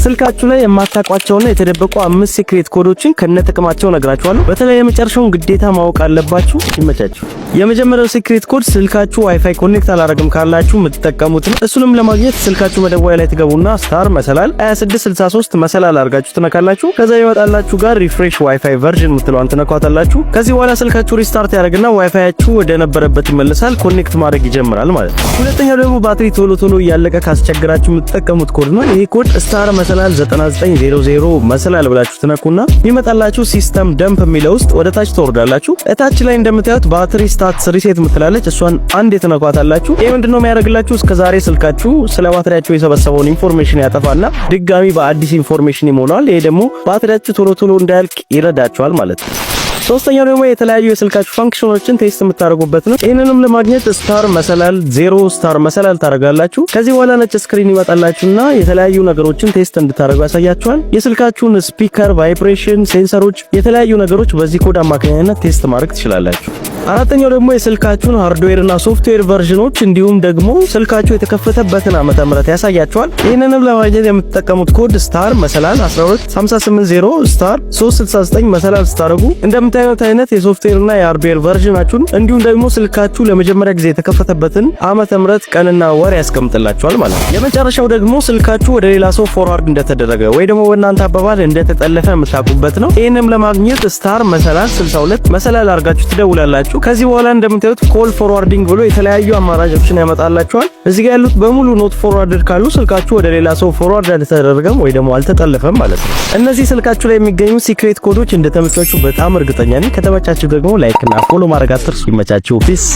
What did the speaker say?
ስልካችሁ ላይ የማታውቋቸውና የተደበቁ አምስት secret ኮዶችን ከነጥቅማቸው ነግራችኋለሁ። በተለይ የመጨረሻውን ግዴታ ማወቅ አለባችሁ። ይመቻችሁ። የመጀመሪያው secret code ስልካችሁ WiFi connect አላረግም ካላችሁ የምትጠቀሙት ነው። እሱንም ለማግኘት ስልካችሁ መደወያ ላይ ትገቡና *#2663# አድርጋችሁ ትነካላችሁ። ከዛ ይመጣላችሁ ጋር refresh WiFi version የምትለዋን ትነኳታላችሁ። ከዚህ በኋላ ስልካችሁ restart ያደርግና ዋይፋያችሁ ወደ ነበረበት ይመለሳል። Connect ማድረግ ይጀምራል ማለት ነው። ሁለተኛው ደግሞ ባትሪ ቶሎ ቶሎ እያለቀ ካስቸግራችሁ የምትጠቀሙት ኮድ ነው። ይሄ ኮድ *#9900# ብላችሁ ትነኩና ይመጣላችሁ system dump የሚለው ውስጥ ወደ ታች ትወርዳላችሁ። እታች ላይ እንደምታዩት battery stats reset ምትላለች፣ እሷን አንዴ ትነኳታላችሁ። ይሄ ምንድነው የሚያደርግላችሁ? እስከዛሬ ስልካችሁ ስለ ባትሪያችሁ የሰበሰበውን information ያጠፋና ድጋሚ በአዲስ information ይሞላዋል። ይሄ ደግሞ ባትሪያችሁ ቶሎ ቶሎ እንዳያልቅ ይረዳችኋል ማለት ነው። ሶስተኛው ደግሞ የተለያዩ የስልካችሁ function ኦችን test የምታደርጉበት ነው። ይህንንም ለማግኘት *#0*# ታደርጋላችሁ። ከዚህ በኋላ ነጭ screen ይመጣላችሁና የተለያዩ ነገሮችን test እንድታደርጉ ያሳያችኋል። የስልካችሁን speaker፣ vibration፣ sensor ኦች፣ የተለያዩ ነገሮች በዚህ ኮድ አማካኝነት test ማድረግ ትችላላችሁ። አራተኛው ደግሞ የስልካችሁን hardware እና software version ኦች እንዲሁም ደግሞ ስልካችሁ የተከፈተበትን ዓመተ ምህረት ያሳያችኋል። ይህንንም ለማግኘት የምትጠቀሙት ኮድ *#12580*369# ስታደርጉ እንደምታዩት አይነት የሶፍትዌር እና የ hardware version ኣችሁን እንዲሁም ደግሞ ስልካችሁ ለመጀመሪያ ጊዜ የተከፈተበትን ዓመተ ምህረት፣ ቀንና ወር ያስቀምጥላችኋል ማለት ነው። የመጨረሻው ደግሞ ስልካችሁ ወደ ሌላ ሰው forward እንደተደረገ ወይ ደግሞ በእናንተ አባባል እንደተጠለፈ የምታውቁበት ነው። ይህንም ለማግኘት *#62# አድርጋችሁ ትደውላላችሁ። ከዚህ በኋላ እንደምታዩት call forwarding ብሎ የተለያዩ አማራጮችን ያመጣላችኋል። እዚህ ጋር ያሉት በሙሉ not forwarded ካሉ ስልካችሁ ወደ ሌላ ሰው forward አልተደረገም ወይ ደግሞ አልተጠለፈም ማለት ነው። እነዚህ ስልካችሁ ላይ የሚገኙ secret ኮዶች እንደተመቻችሁ በጣም እርግጠኛ ነኝ። ከተመቻችሁ ደግሞ like እና follow ማድረግ አትርሱ። ይመቻችሁ። Peace.